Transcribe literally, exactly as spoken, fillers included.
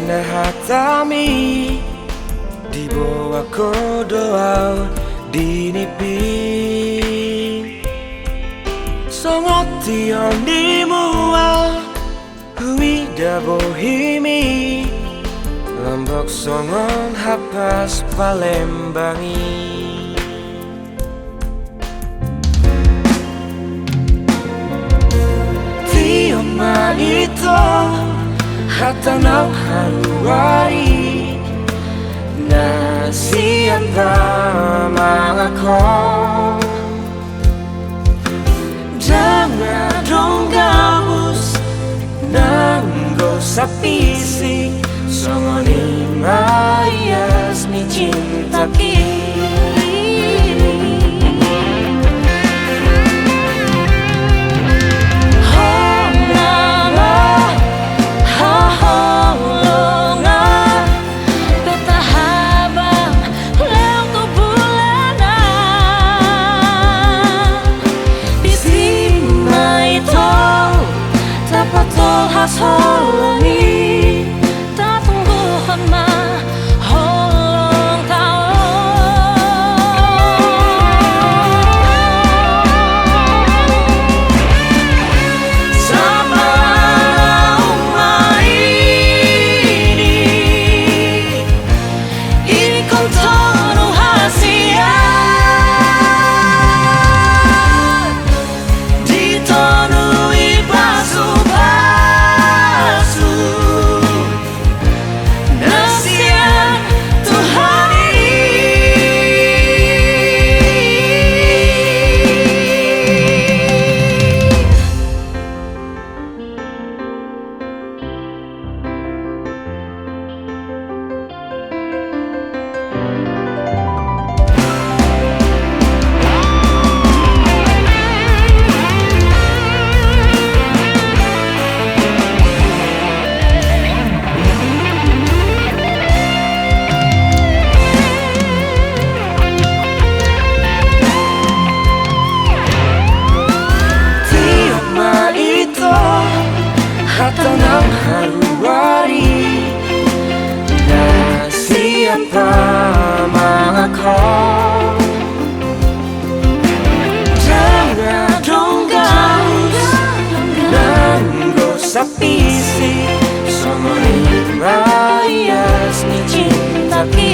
Hatami, diboan ho do au di nipi. Songon tion ni mua, huida bohimi, lombok songon hapas Palembang i. Tiop ma ito, hata naung haruari, na sian pamangakon. Ndang adong gabus, nanggo sapisik, songon i ma ias ni cinta ki. Ho nama haholongan, peta habang leong tu bulanan. Disi ma ito tapatolhas holong i, tatungguhon ma holong ta on. Sapalua uma ini, ingkon tonu hasian, di tonu i pasupasu na sian Tuhan i. Tiop ma ito, hata naung haruari, na sian pamangakon. Ndang adong gabus, nanggo sapisik, songon i ma ias ni cinta ki.